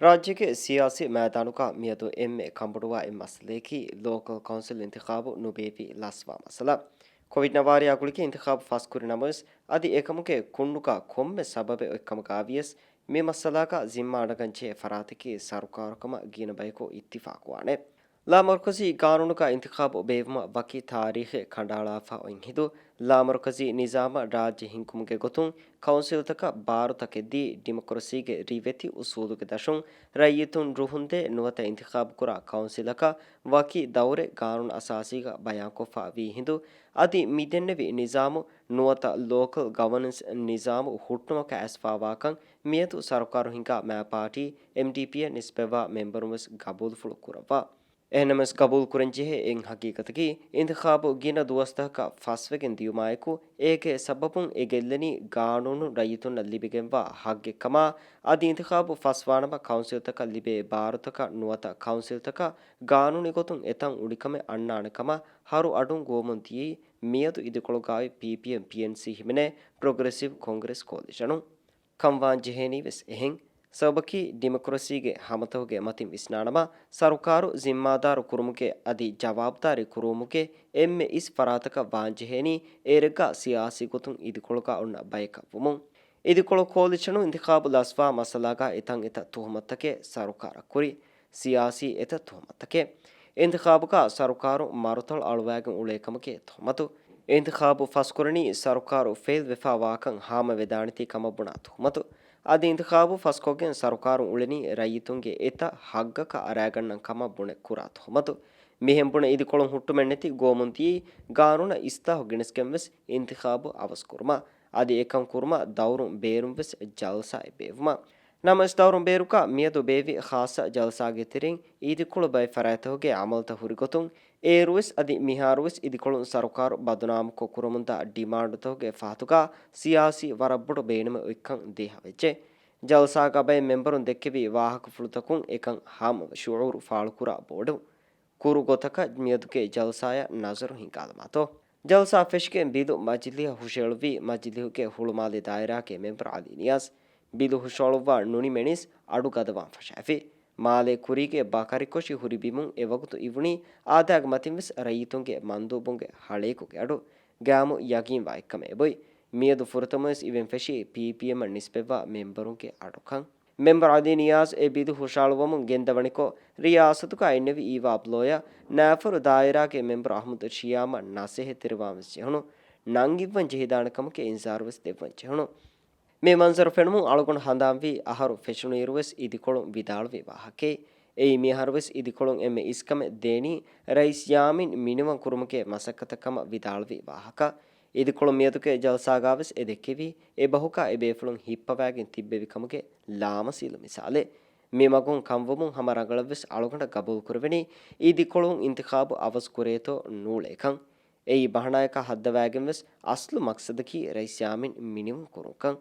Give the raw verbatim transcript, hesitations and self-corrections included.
ރާއްޖޭގެ ސިޔާސީ މައިދާނުގަ މިއަދު އެންމެ ކަނބޮޑުވާ އެއް މައްސަލައަކީ ލޯކަލް ކައުންސިލް އިންތިޚާބު ނުބޭއްވި ލަސްވާ މައްސަލަ. ކޮވިޑް ނަވާރަޔާ ގުޅިގެން އިންތިޚާބު ފަސްކުރި ނަމަވެސް، އަދި އެކަމުގެ ކުންނުގަ ކޮންމެ ސަބަބެއް އޮތްކަމުގަވިޔަސް، މި މައްސަލާގަ ޒިންމާ އަންނަގަންޖެހޭ ފަރާތަކީ ސަރުކާރުކަމަށް ގިނަ ބަޔަކު އިއްތިފާޤުވާނެ. ލާމަރުކަޒީ ގާނޫނުގަ އިންތިޚާބު ބޭއްވުމަށް ވަކި ތާރީޚެއް ކަނޑައަޅާފަ އޮތް ހިނދު، ލާމަރުކަޒީ ނިޒާމަށް ރާއްޖެ ހިންގުމުގެ ގޮތުން ކައުންސިލްތަކަށް ބާރުތަކެއް ދީ، ޑިމޮކްރަސީގެ ރިވެތި އުސޫލުގެ ދަށުން ރައްޔިތުން ރުހުންދޭ ނުވަތަ އިންތިޚާބުކުރާ ކައުންސިލަކަށް ވަކި ދައުރެއް ގާނޫނު އަސާސީގަ ބަޔާންކޮށްފަ ވީ ހިނދު، އަދި މިދެންނެވި ނިޒާމު ނުވަތަ ލޯކަލް ގަވަނަންސް ނިޒާމު ހުއްޓުމަކަށް އައިސްފާވާކަން މިއަދު ސަރުކާރު ހިންގާ މާ ޕާޓީ، އެމްޑީޕީއަށް ނިސްބަތްވާ މެމްބަރުން ވެސް ގަބޫލުފުޅު ކުރައްވާ. އެހެންނަމަވެސް، ގަބޫލުކުރަންޖެހޭ އެއް ހަގީގަތަކީ، އިންތިޚާބު ގިނަ ދުވަސްތަކަކަށް ފަސްވެގެން ދިޔުމާއެކު، އޭގެ ސަބަބުން އެ ގެއްލެނީ ގާނޫނުން ރައްޔިތުންނަށް ލިބިގެންވާ ހައްގެއްކަމާ، އަދި އިންތިޚާބު ފަސްވާނަމަ ކައުންސިލްތަކަށް ލިބޭ ބާރުތަކަށް ނުވަތަ ކައުންސިލްތަކަށް ގާނޫނީ ގޮތުން އެތަން އުޅިކަމެއް އަންނާނެ ކަމަށް ހަރު އަޑުން ގުވަމުން ދިޔައީ، މިއަދު އިދިކޮޅުގައި ޕީޕީއެމް ޕީއެންސީ ހިމެނޭ ޕްރޮގްރެސިވް ކޮންގްރެސް ކޯލިޝަނުން. ކަން ވާން ޖެހޭނީ ވެސް އެހެން. ސަބަބަކީ، ޑިމޮކްރަސީގެ ހަމަތަކުގެ މަތިން ވިސްނާނަމަ، ސަރުކާރު ޒިންމާދާރު ކުރުމުގެ އަދި ޖަވާބުދާރީ ކުރުވުމުގެ އެންމެ އިސް ފަރާތަކަށް ވާން ޖެހޭނީ، އޭރެއްގަ ސިޔާސީ ގޮތުން އިދިކޮޅުގަ އޮންނަ ބަޔަކަށް ވުމުން. އިދިކޮޅު ކޯލިޝަނު އިންތިޚާބު ލަސްވާ މައްސަލާގަ އެތަން އެތައް ތުހުމަތުތަކެއް ސަރުކާރަށް ކުރި. ސިޔާސީ އެތައް ތުހުމަތުތަކެއް. އިންތިޚާބުގަ ސަރުކާރު މަރުތަޅު އަޅުވައިގެން އުޅޭ ކަމުގެ ތުހުމަތު. އިންތިޚާބު ފަސްކުރަނީ ސަރުކާރު ފެއިލް ވެފަ ވާކަން ހާމަވެދާނެތީ ކަމަށް ބުނާ ތުހުމަތު. އަދި އިންތިޚާބު ފަސްކޮށްގެން ސަރުކާރުން އުޅެނީ ރައްޔިތުންގެ އެތައް ހައްގަކަށް އަރާގަންނަން ކަމަށް ބުނެ ކުރާ ތުހުމަތު. މިހެން ބުނެ އިދިކޮޅުން ހުއްޓުމެއްނެތި ގުވަމުން ދިޔައީ ގާނޫނަށް އިސްލާހު ގެނެސްގެން ވެސް އިންތިޚާބު އަވަސް ކުރުމަށް. އަދި އެކަން ކުރުމަށް ދައުރުން ބޭރުން ވެސް ޖަލްސާއެއް ބޭއްވުމަށް. ނަމަވެސް ދައުރުން ބޭރުގަ މިއަދު ބޭއްވި ޚާއްޞަ ޖަލްސާގެ ތެރެއިން އިދިކޮޅު ބައެއް ފަރާތްތަކުގެ އަމަލުތައް ހުރި ގޮތުން، އޭރުވެސް އަދި މިހާރުވެސް އިދިކޮޅުން ސަރުކާރު ބަދުނާމުކޮށް ކުރަމުންދާ ޑިމާންޑުތަކުގެ ފަހަތުގަ ސިޔާސީ ވަރަށްބޮޑު ބޭނުމެއް އޮތްކަން ދޭހަވެއްޖެ. ޖަލްސާގަ ބައެއް މެމްބަރުން ދެއްކެވި ވާހަކަފުޅުތަކުން އެކަން ހާމަވެ ޝުޢޫރު ފާޅުކުރާ ބޯޑު. ކުރު ގޮތަކަށް މިއަދުގެ ޖަލްސާއަށް ނަޒަރު ހިންގާލަމާތޯ. ޖަލްސާ ފެށިގެން ބިލު މަޖިލީހަށް ހުށައެޅުއްވީ މަޖިލީހުގެ ހުޅުމާލެ ދާއިރާގެ މެމްބަރު ޢަލީ ނިޔާޒް. ބިލު ހުށައަޅުއްވާ ނުނިމެނިސް އަޑު ގަދަވާން ފަށާފި. މާލޭ ކުރީގެ ބަކަރިކޮށި ހުރި ބިމުން އެވަގުތު އިވުނީ އާދައިގެ މަތިން ވެސް ރައްޔިތުންގެ މަންދޫބުންގެ ހަޅޭކުގެ އަޑު. ގައިމު ޔަގީންވާ އެއްކަމެއް އެބޮތް. މިއަދު ފުރަތަމަވެސް އިވެން ފެށީ ޕީޕީއެމްއަށް ނިސްބަތްވާ މެމްބަރުންގެ އަޑުކަން. މެމްބަރު ޢަލީ ނިޔާޒް އެ ބިލު ހުށައަޅުވަމުން ގެންދަވަނިކޮށް، ރިޔާސަތުގަ އިންނެވި އީވާ ބްލޯޔަށް ނާފަރު ދާއިރާގެ މެމްބަރު އަޙްމަދު ޝިޔާމަށް ނަސޭހަތްތެރިވާން ވެސް ޖެހުނު. ނަންގިއްވަން ޖެހިދާނެ ކަމުގެ އިންޒާރު ވެސް ދެއްވަން ޖެހުނު. މި މަންޒަރު ފެނުމުން އަޅުގަނޑު ހަނދާންވީ އަހަރު ފެށުނުއިރު ވެސް އިދިކޮޅުން ވިދާޅުވި ވާހަކައެއް. އެއީ މިއަހަރު ވެސް އިދިކޮޅުން އެންމެ އިސްކަމެއް ދޭނީ ރައީސް ޔާމީން މިނިވަން ކުރުމުގެ މަސައްކަތަށް ކަމަށް ވިދާޅުވި ވާހަކަ. އިދިކޮޅު މިއަދުގެ ޖަލްސާގަ ވެސް އެ ދެއްކެވީ އެބަހުގަ އެބޭފުޅުން ހިއްޕަވައިގެން ތިއްބެވި ކަމުގެ ލާމަސީލު މިސާލެއް. މި މަގުން ކަންވުމުން ހަމަ ރަނގަޅަށް ވެސް އަޅުގަނޑަށް ގަބޫލު ކުރެވެނީ އިދިކޮޅުން އިންތިޚާބު އަވަސް ކުރޭތޯ ނޫޅޭކަން. އެއީ ބަހަނާއަކަށް ހައްދަވައިގެން ވެސް އަސްލު މަޤްޞަދަކީ ރައީސް ޔާމީން މިނިވަން ކުރުންކަން.